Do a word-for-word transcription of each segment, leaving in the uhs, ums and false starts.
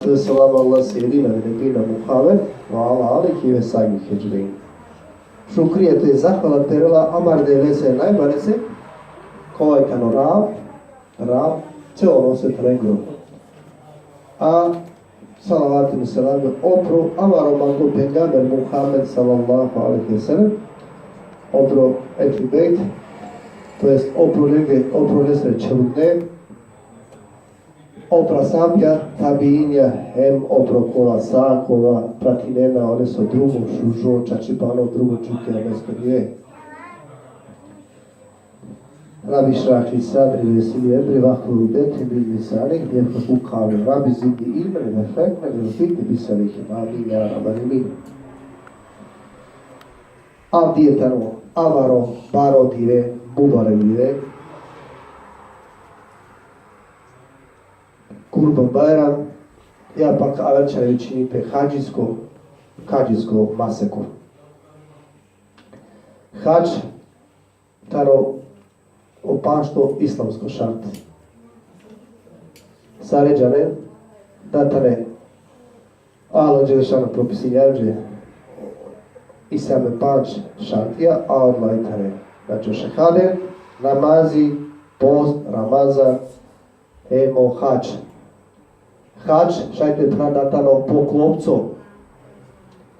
والسلام على سيدنا ونبينا محمد وعلى آله وصحبه أجمعين. Šukrijet i zahvala perela amare Devlese najbarese, kova tano Rab, Rab, celo sveto lengro. A salavati i selami opro amaro manglo pejgamber Muhammed sallallahu alejhi ve sellem, opro Ehli Bejt, to jest opro lenge, opro lesre čherutne, opro ashabija, tabiinja, hem opro kola sa, kola pratinena oleso drumo šužo, čačipano drumo dži ki amesko dive. رب اشرح لي صدري ويسر لي أمري واحلل عقدة من لساني يفقهوا قولي. رب زدني علما وفهما وألحقني بالصالحين. آمين يا رب العالمين. Avdive tano amaro baro dive, mubarek dive, Kurban Bajram, ja pak aver čhave vičini pe hadžisko, hadžisko maseko. Hadž tano o pašto islamsko šart. Sare džanen da tane Allah dželešanuhu propisinđa i same pandž šartija, a odova i tane, znači, šehadet, namazi, post, Ramazan, hem o hadž. Hadž, šaj te phena da tano poklopco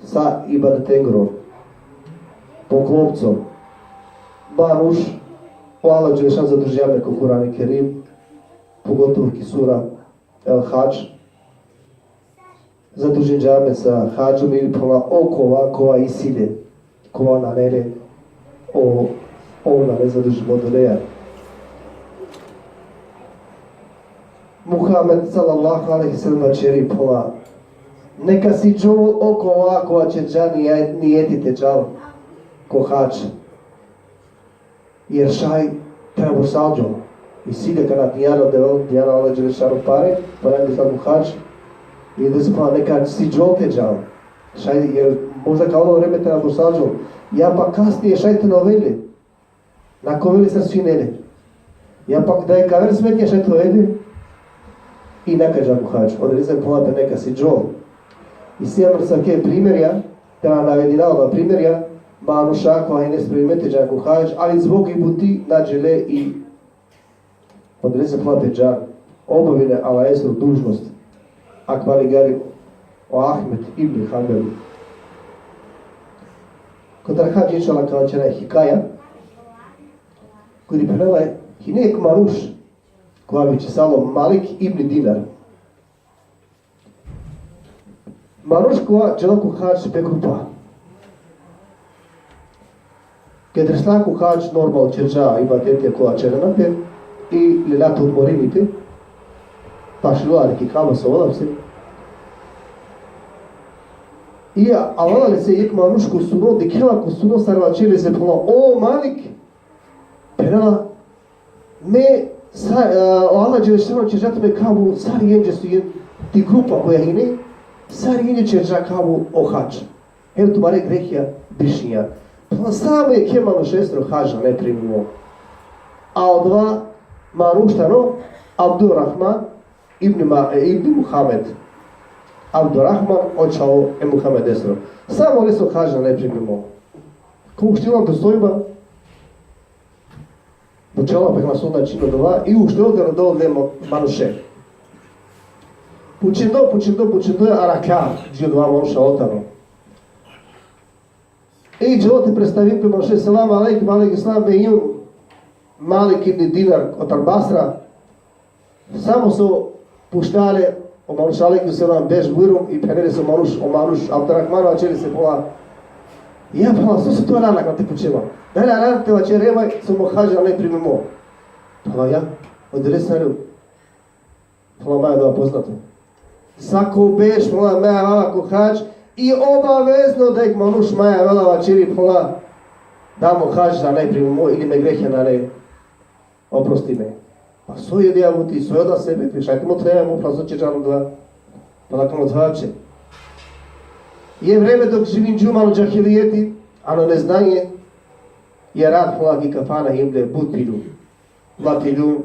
sa ibadetengro. Poklopco. Manuš, o Allah dželešanuhu zadužinđa amen ko Kur'ani Kerim, pogotovo ki sura El Hadž. Zadužinđa amen sa hadžom ili phela okova kova isi le, kova nane le, o, ov nane zadužimo odoleja. Muhammed sallallahu alejhi ve sellem vaćeri phela: Neka si džol okova kova ćerđa nijeti te džal ko hadž. Jer šaj te na bursalđol. Isi le kana dinđa o Devel, dinđa o Allah dželešanuhu pare, pa na bursalđol ko hadž. I da se pa neka si džol te džal. Šaj, jer možda ka ovel vreme te na bursalđol. Ja pa kasnije šaj te na ovel le. Na ka ovel le sar sine le. Ja pa da jekh aver smetnja šaj te ovel le. I na ka dža ko hadž. Odolese phela pe neka si džol. Isi amen asavke primerja, te na navedina ola primerja, manuša kova hine spremime te džan ko hadž, ali zbog i buti na džele i odolese phela pe džan, obavine Allahesoro dužnost. Akava ligari o Ahmed ibn Hanbel. Kotar hadž, inšallah, ka vaćera hikaja, kuri phenela, hine jekh manuš, kova vičisalo Malik ibn Dinar. Manuš kova džela ko hadž pe grupa. Ked resla ko hadž, normal, ćerđa ibadetija kola ćerena pe i lela te odmorini pe. Pašilo ari ki kaba so ola pse. I avela lese jekh manuš ko suno, dikhela ko suno sar vaćeri lese, phenela: O Malik, phenela, me sa, e, o Allah dželešanuhu ćerđa tumen kabu sar jenđe so jen ti grupa koja hine, sar jenđe ćerđa kabu o hadž. Hem tumare grehija brišinđa. Pa samo jekhe manušesoro hadž nane primimo. A odova manuš tano Abdurrahman ibn Ma-, e, ibn Muhammed. Abdurrahman, o čhavo e Muhammedesoro. Samo oleso hadž nane primimo. Ko uštila do sojba, Pučela pe, so značini odova, i uštelo taro dole mo-, manuše. Pučindo, pučindo, pučindo, arakha dži odova manuša otano. I dželo te predstavi pe manuše: Selam alejkum. Alejkum selam, me hijum Malik ibn Dinar, kotar Basra. Samo so pučela le o manuš: Alejkum selam, beš bujrum. I phenela lese o manuš, o manuš, Abdurrahman vaćeri lese, phenela: Ja, phenela, so si tu aran akana te pučela? Dali aran te vaćere ma so mo hadž nane primimo? Phenela: Ja. Odolese sar, phenela, ma odova poznato. Sako beš, phenela, me avava ko hadž, i obavezno da jekh manuš ma avela vaćeri, phenela, da mo hadž nane primimo ili me grehija nane oprostime. Pa so i odija buti, so i odova sebepi, šaj te motrena mo phral so ćerđa odova. Pa da ka motra će. I e vreme dok živinđum ano džahilijeti, ano neznanje, i rat, phenela, ki kafana hijum le, but piljum. Mlatiljum.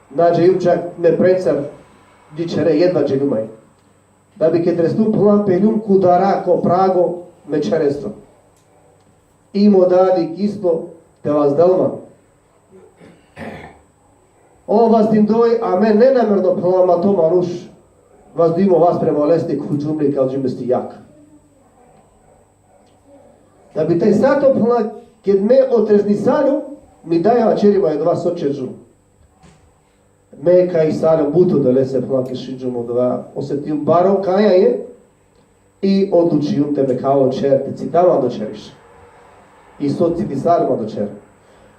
Na džejum čak me prencar Dži čhere, jedva dželjum aj. Da bi ked restum, phenela, peljum ko udara, ko prago, me čherestro. I mo dad i kislo te vazdel man. O vazdindoj, a me nenamerno, phenela, ma to manuš, vazdimo vas prema leste, khuđum le, ka džum leste jak. Da bi taj sato, phenela, ked me otreznisa ljum, mi daj vaćeri ma odova so ćerđum. Me ka isalum but odolese, phenela, ked šunđum odova, osetim baro kajanje, i odlučijum te me kava o čher, te cida man do čheriš. I so cidisal man do čher.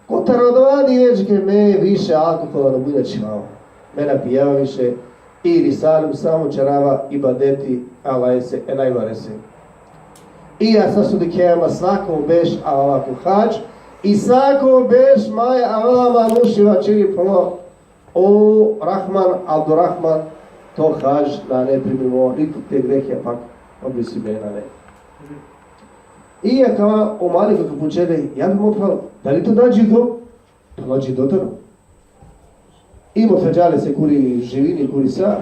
Kotar odova dive dži ke me više alkohola na buj na čhivava. Me na pijava više, i isalum samo ćerava ibadeti Allahese e najbarese. I ja sa so dikhea ma svako beš avava ko hadž, i svako beš ma avela manuš i vaćeri, phenela: O Rahman, Abdurrahman, to hadž nane primimo, ni te grehija pak obrisime nane. I akava o Malik ka pučel le: Ja be mo phral, dali tu da džido? Phenela: Džido tano. I mothađa lese kuri živini, kuri sa,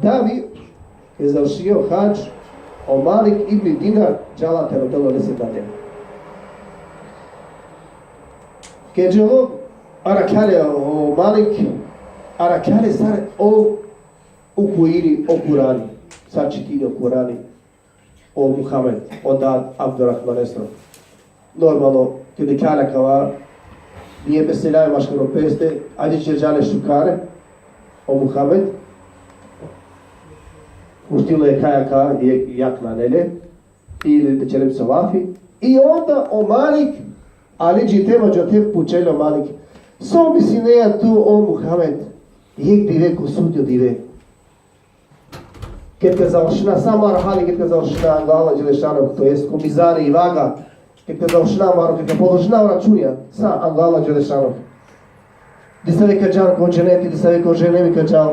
da bi ked završinđa o hadž, o Malik ibn Dinar džala te rodel lese dade. Ked dželo, arakhja le o Malik, arakhja le sar o ukujini o Kurani, sar čitini o Kurani o Muhamed, o dad Abdurrahmanestro. Normalno, ked dikhja le akava, nije be selam maškaro peste, adžićerđa le šukare o Muhamed, uštilo jekh kaj, jekh jak nane le, ili te ćerel lese lafi, i onda o Malik, ali dži te ma džote, pučel le o Malik: So mislinea tu, o Muhamed, jekh dive ko sudnjo dive, ked ka završina sa marhali, ked ka završina anglo Allah dželešanuhu, to jest ko mizani i vaga, ked ka završina maro, ked ka položina računja, sa anglo Allah dželešanuhu. Disave ka džan ko dženeti, disave ko dženemi ka džan.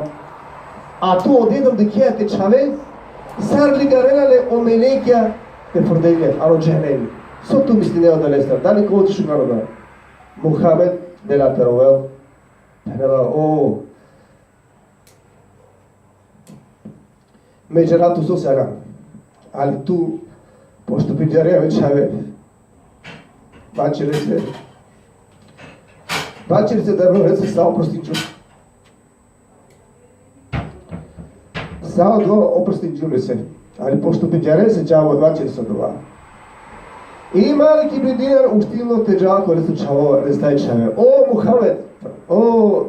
A tu odedom dikhea te čhave, sar ligarena le o melekja te frdel le ano dženemi. So tu mislinea odolestar, dali ka ovel šukar odova? Muhamed dela te rovel. Phenela: O, me džanav tu so sar, ali tu, pošto pindžarea me čhave, vaćer lese, vaćer lese da me lese sa oprostinđum. Sa odova oprostinđum lese. Ali pošto pindžarea lese čhavo, vaćer lese odova. I Malik ibn Dinar uštilo te džal ko lese čhavo, lese taj čhave: O Muhamed, o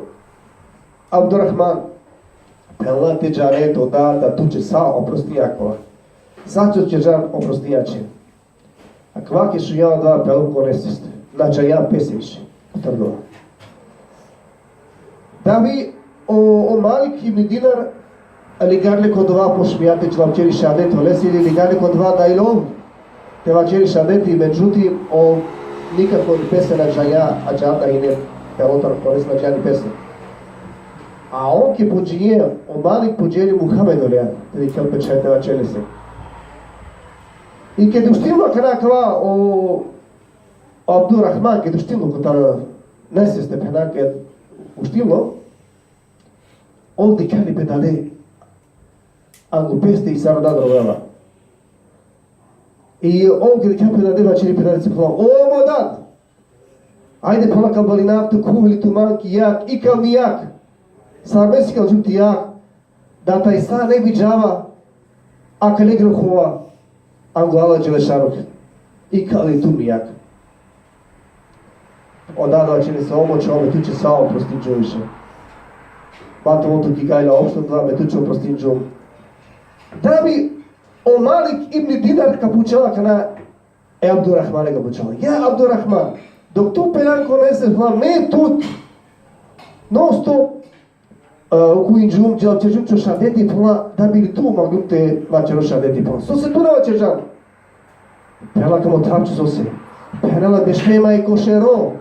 Abdurrahman, phenela, te džane to da, da tuće sa oprostinđa akava. Sa so ćerđan oprostinđa će. Akava ked šunđa odova pelo ko nesvest. Na džanja pese više. Trdova. Da bi o, o Malik ibn Dinar ligar le ko odova pošmija te džal te ćeri šahadet olese, ili ligar le ko odova da i lov te vaćeri šahadeti, međutim, ov nikako ni pese na džanja, a džal da hine pelo taro ko lese, na džanja ni pese. A on ked pođinđe, o Malik pođinđe li Muhammed oleja, te dikhel pe čhaj te vaćel lese. I ked uštilo akana akava o Abdurrahman, ked uštilo kotar nesvest, te phena, ked uštilo, ov dikhja li pe dade anglo peste i sar o dad rovela. I ov ked dikhja pe dade, vaćeri pe dade, se phenela: O mo dad! Ajde, phenela, ka balinav tu, khuv li tu man ki jag, ikal mi jag. Sar me sikalđum ti jag, da tajsa ne bi džava akale grehova anglo Allah dželešanuhu. Ikal li tu mi jag. O dad vaćeri lese: O mo čhavo, me tuće sa oprostinđum više. Ma te ovel tu ki gajla, opšto da, me tuće oprostinđum. Da bi o Malik ibn Dinar ka pučel akana e Abdurrahmane, ka pučel: Ja Abdurrahman, dok tu peljan ko nesvest, phenela, me tut non stop, e, ukujinđum, džal ćerđum čo šahadeti, phenela, da bi li tu manglum te vaćerel šahadeti, phenela. Sose tu na vaćerđan? Phenela: Ka motrav tuće sose. Phenela: Bešle ma i ko šero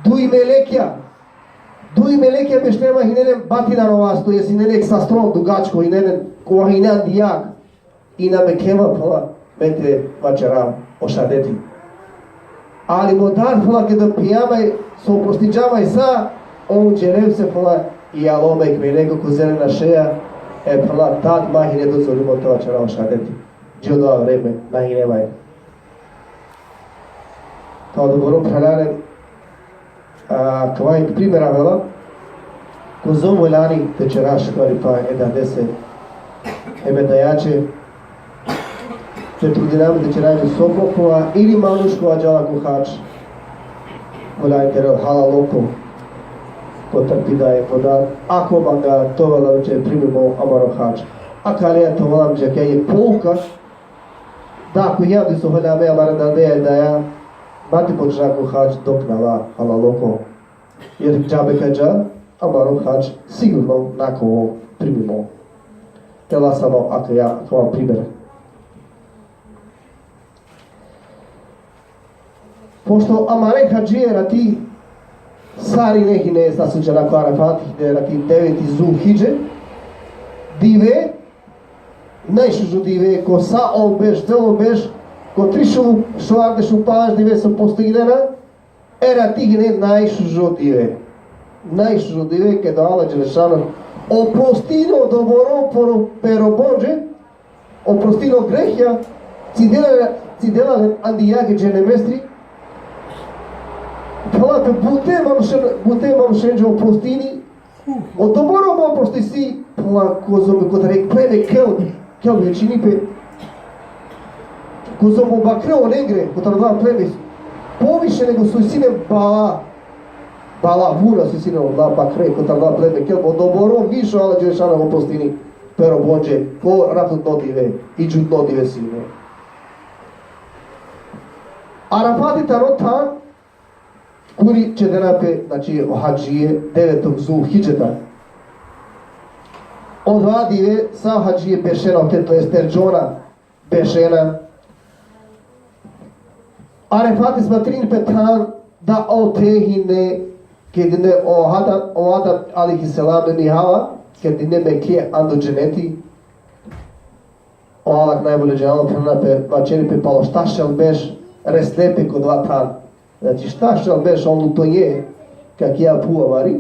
duj melekja. Duj melekja bešle ma, hine len batinaro vas, to jest hine len sastro dugačko, hine len kova hine andi jag. I na mekhema, phenela, me te vaćerav o šahadeti. Ali mo dad, phenela, ked pija ma, so oprostinđa ma sa, on džerevce, phenela, i alo ma jekh meleko ko zelena šeja, E, phrala, tad ma hine dozvolimo te vaćera o šehadeti. Dži odova vreme, na hine maj. Te odoboro, phralalen, a, kava jek primer avela, kozom valjani te ćera šukaripa e dadese, hem e dajaće, te trudina amen te ćera amen so ko kova ili manuš kova džala ko hadž, valjani te kerel halaloko, kotar pi daje, kotar, ako manga te ovel amen te primimo amaro hadž. Akalea te ovel amen džakeja jek pouka, da ako ja diso valjani amare dadeja i daja, ma te počna ko hadž dok na la halaloko. Jer džabe ka dža, amaro hadž sigurno na ka ovel primimo. Te la samo akaja, akava primer. Pošto amare hadžije erati sarine hine, sar so džana, ko Arafat hine erati deveti Zulhidže, dive, najšužo dive, ko sa o berš, celo berš, ko trišel šovardeš u pandž dive so postinena, erati hine najšužo dive. Najšužo dive, keda o Allah dželešanuhu oprostini odoboro pero, pero bondže, oprostini o grehija, cidela, cidela len andi jag e dženemestri, phrala, pe bute manušen, bute manušenđe oprostini, odoboro ma oprostisi, phrala, kozom kotar jek pleme kelb, kelb vičini pe, kozom o bakre olenđe, kotar odola pleme, poviše nego so isi len bala, bala vuna so isi len odola bakre, kotar odola pleme kelb, odoboro više o Allah dželešanuhu oprostini pero bondže, ko ratutno dive, i džutno dive sine. Arafati tano than, kuri ćedena pe, znači, o hadžije, devetog Zulhidžeta. Odova dive sa hadžije bešena ote, to jest terđona, bešena. Arafati smatrini pe than da ote hine, ked hine o Adem, o Adem alejhi selam hem i Hava, ked hine mekle ando dženeti, o Allah najbolje džanela, phrala, pe, vaćeri pe palo štar šel berš resle pe ko odova than. Znači, štar šel berš on lutonđe, kaki ja phuv avari,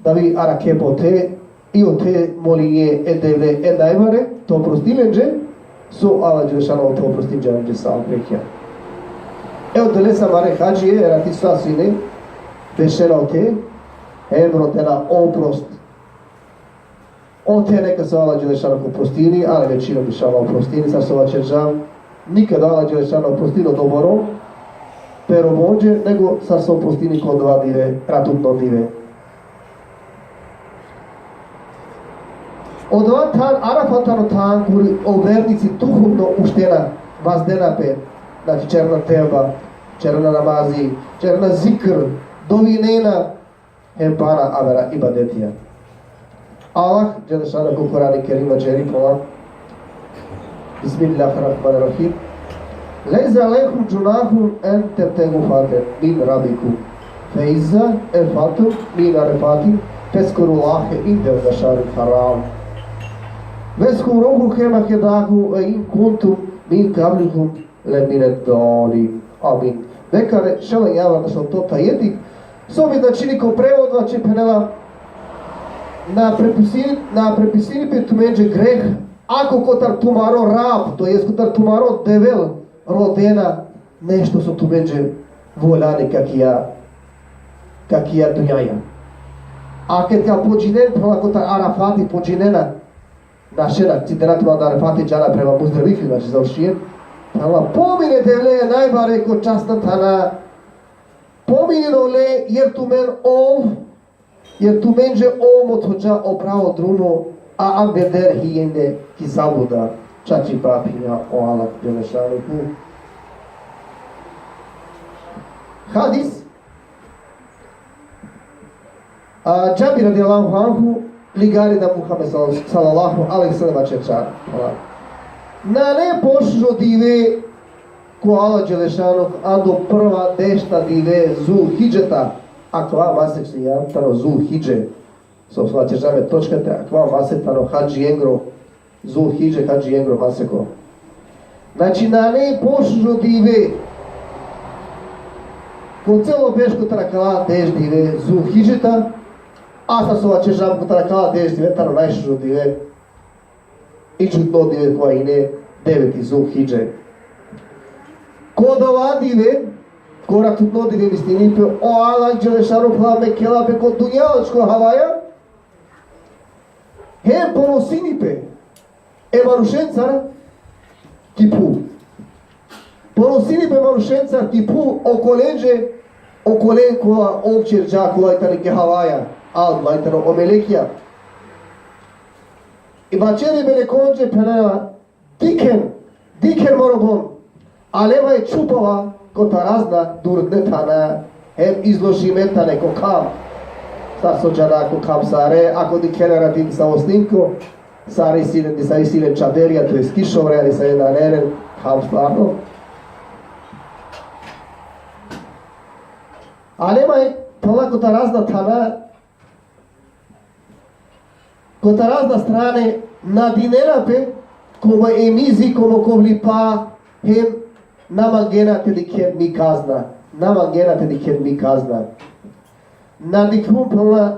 da bi arakhe pe ote, i ote molinđe e Devle e najbare, te oprostinđe lenđe, so Allah dželešanuhu te oprostinđe lenđe sa o grehija. E odolese amare hadžije, erati sa sine, bešena ote, hem rodena oprost. Ote neka so Allah dželešanuhu oprostini, ali većinom inšallah oprostini, sar so vaćerđam, nikad Allah dželešanuhu oprostini odoboro pero bondže, nego sar so oprostini ko odova dive, ratutno dive. Odova than, Arafat tano than, kuri o vernici duhovno uštena, vazdena pe, znači, ćerena tevba, ćerena namazi, ćerena zikr, dovinena, hem pana avera ibadetija. Allah dželešanuhu ko Kur'ani Kerim vaćeri, phrala: بسم الله الرحمن الرحيم. ليس عليكم جناح أن تبتغوا فضلا من ربكم، فإذا أفضتم من عرفات فاذكروا الله عند المشعر الحرام، واذكروه كما هداكم وإن كنتم من قبله لمن الضالين. Amin. Bekare, šel javar da šel to tajeti, so bi značini ko prevod, znači, phenela: na prepisini, na prepisini pe tumenđe greh, ako kotar tumaro Rab, to jest kotar tumaro Devel, rodena nešto so tumenđe voljani kakija, kakija dunjaja. A ked ka pođinen, phrala, kotar Arafati pođinena, našena, cidena tumen da Arafati džana prema Muzdelifi, znači, završinen, phrala, pomin e Devle najbare ko časna thana, pomin ole, jer tumen ov, jer tumenđe ov mothođa o pravo drumo, a ambeder hijende ki zabluda. Čačipa phenđa o Allah dželešanuhu. Hadis, a, Džabir radijallahu anhu, ligari da Muhammed sal-, sallallahu alejhi ve sellem vaćerđa: Nane pošužo dive ko Allah dželešanuhu ando prva dešta dive Zulhidžeta, akava masek so jam tano Zulhidže. So, so vaćerđam e točkate, akava masek tano hadžijengro, Zulhidže hadžijengro maseko. Znači, nane pošužo dive ko celo berš kotar akala deš dive Zulhidžeta, a sar so vaćerđam, kotar akala deš dive tano najšužo dive Čudno dive kova ine deveti Zulhidže. Ko dova dive, ko ratutno dive mislini pe, o Allah Dželešanu phenela, mekela pe ko dunjalučko havaja, hem ponosini pe e manušencar ki phuv. Ponosini pe manušencar ki phuv okolenđe, okolen kova ov ćerđa, kola i tane ki havaja, a odola i tane o melekija. I vaćeri melekonđe, phenela, dikhen, dikhen mo robon, alema e čhupava kotar razna durdne thana, hem izložime tane ko kham. Sar so džana ko kham sare, ako dikhena ratin sa o snimko, sare isi len, disa isi len čaderja, to jest kišovre, ali sa jedan eren, kham stvarno. Alema e pala kotar razna thana, kotar razna strane nadinena pe, ko mo emizi, ko mo kovlipa, hem na mangena te dikhen mi kazna, na mangena te dikhen mi kazna. Na dikhum pala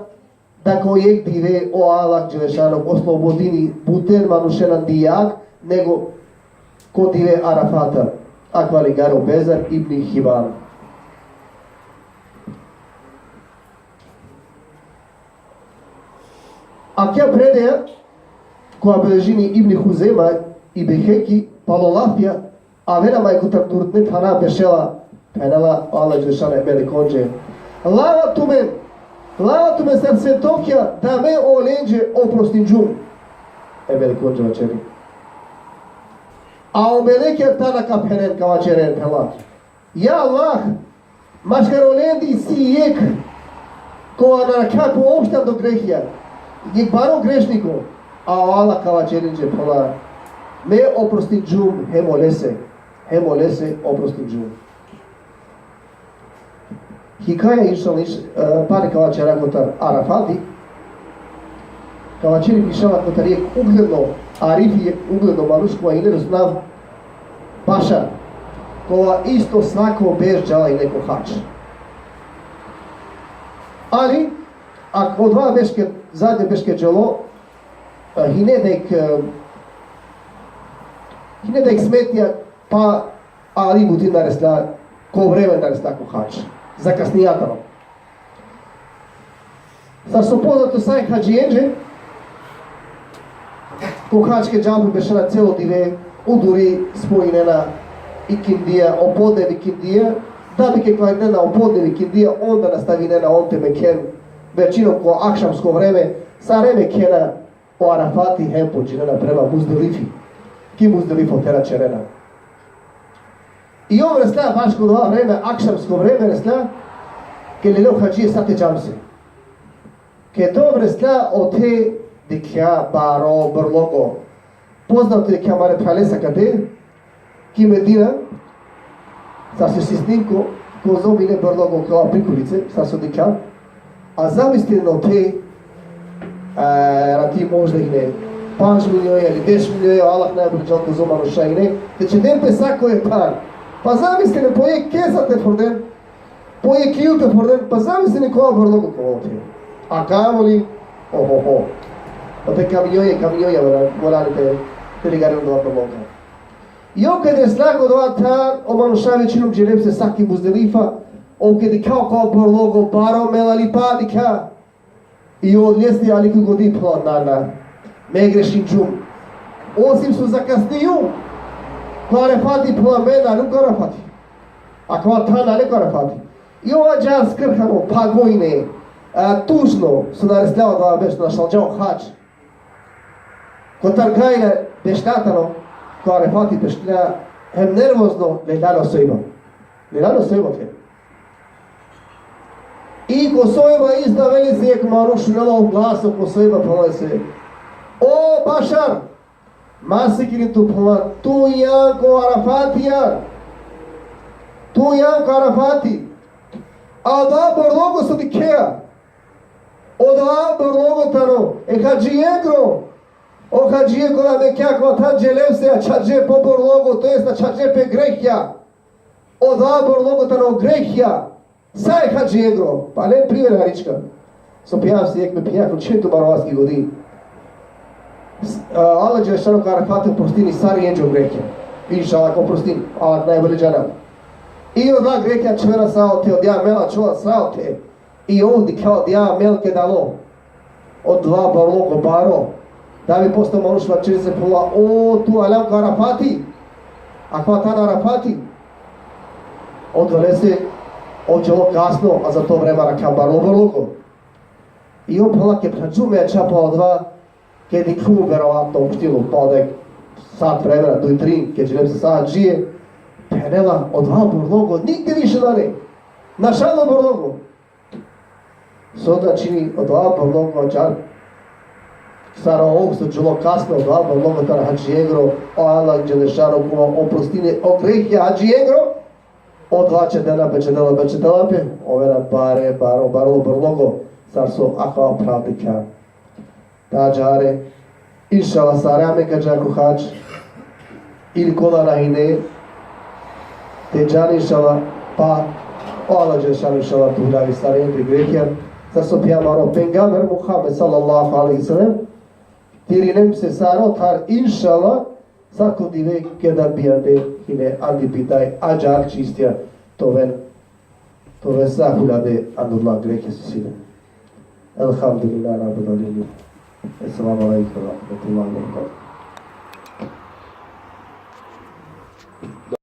da ko jekh dive o Allah Dželešanu oslobodini buten manušen andi jag, nego ko dive Arafata, akava ligari o Bezar ibn Hibban. Akija predaja, kova beležini Ibn Huzejma i Bejheki, palo lafija, avera ma e kotar durdne thana bešela, phenela o Allah Dželešanu e melekonđe: Lava tumen, lava tumen sar svetovkja, da me olenđe oprostinđum. E melekonđe vaćeri. A o melekja tana ka phenen, ka vaćeren, phenela: Ja Allah, maškar olendi isi jekh, kova na arakhlja ko opšte ando grehija, jekh baro grešniko, a o Allah ka vaćerinđe, phenela: Me oprostinđum hem olese, hem olese oprostinđum. Hikaja išal iš, e, pare ka vaćera kotar Arafati, ka vaćeri pišala kotar jekh ugledno arifi, jekh ugledno manuš kova ine, so nav Bašar, kova isto svako berš džala ine ko hadž. Ali, ako odova berš ke, zadnje berš ke dželo, e, hine da jekh, e, hine da jekh smetnja, pa ali buti na resla, ko vreme na resla ko hadž. Zakasnija tano. Sar so poznato sa e hadžijenđe, ko hadž ke džal pe bešena celo dive, uduri spojinena ikindija, o podnevi ikindija, da bi ke klanjinena o podnevi ikindija, onda nastavinena on te mekhen, većinom ko akšamsko vreme, sare mekhena o Arafati hem počinena prema Muzdelifi. Ki Muzdelifa tera ćerena. I ov resla baš ko dova vreme, akšamsko vreme resla, ke lele o hadžije sa te džal pe. Ked ov resla ote, dikhlja baro brlogo. Poznato je ki amare phralesa kate, ki Medina, sar so isi snimko, kozom ine brlogo, kova prikolice, sar so dikhlja. A zamislinen ote, e, rati možda ine pandž milionja ili deš milionja, Allah najbolje džal kozom manuša ine, te čeden pe sa koj than. Pa zamislinen, po jekh kesa te furden, po jekh kil te furden, pa zamislinen kova brlogo ka ovel ote. A kamoli, oho ho. Ote kamionja, kamionja, mora, mora te, te ligaren dova brlogo. I ov ked resla ko dova than, o manuša većinom džele pe sa ki Muzdelifa, ov ked dikhlja ko brlogo, baro melalipa dikhlja. I ov leste ali ko godi, phenela: Na, na, me grešinđum. Osim so zakasninđum ko Arafati, phenela: Me na lum ko Arafati. Akava than na le ko Arafati. I ov adžar skrhano, phago ine, a, tužno, so na resla odova berš, našalđa o hadž. Kotar gajle bešla tano, ko Arafati bešla, hem nervozno lelja o sojba. Lelja o sojba te. I ko sojba izdavela lese jekh manuš, šunela o glaso ko sojba, phenela lese: O Bašar, ma sikini tu, phenela, tu ijan ko Arafati ijan. Tu ijan ko Arafati. A odova brlogo so dikhea, odova brlogo tano e hadžijengro. O hadžije kola mekhlja ko than, džele lese, ačhađe po brlogo, to jest ačhađe pe grehja. Odova brlogo tano grehja. Sa e hadžijengro, palen primer harička. So phenđam se, jekh me phenđa ko čhin tu baro vaski godi. S-, Allah Đelešanu ka Arafati oprostini sar jenđe o grehja. Inšallah ka oprostini. Allah najbolje džana. I odova grehja čhivena sa ote, odija amela čhivena sa ote. I ov dikhlja odija amel keda alo. Odova barlogo baro. Da bi posle manuš vaćeri se, phenela: O, tu aljam ko Arafati. Akava tano Arafati. Odolese ov đelo kasno, a za to vreme arakhlja barlo barlogo. I ov, phenela, ked phraćum me ačha pa odova, ked dikhljum, verovatno, oprostilo, pa odova sat vremena, duj, tri, ked džele pese sa hadžije, phenela: Odova barlogo nigde više nane. Našavno barlogo. So da čini odova barlogo, ađahar sar ov so đelo kasno, odova barlogo taro hadžijengro, o Allah Đelešanu ka oprostini o grehja hadžijengro, odova ćedena pe, ćedela pe, ćedela pe, ovena bare, baro, baro barlogo, sar so akava phral dikhlja. Te ađahar, inšallah, sare amen ka dža ko hadž, ili kola na hine, te džan, inšallah, pa o Allah Đelešanu, inšallah, te huljavi sare pe grehja, sar so phenđa amaro pejgamber Muhammed sallallahu alejhi ve sellem, te irinen pese sar o thar, inšallah, sako dive keda bi ande hine andi pidaj, ađahar čistija te oven, te oven sa huljade andar ola grehja so sine. Elhamdulillahi Rabbil Alemin. Esselamu alejkum ve rahmetullahi ve berekatuhu.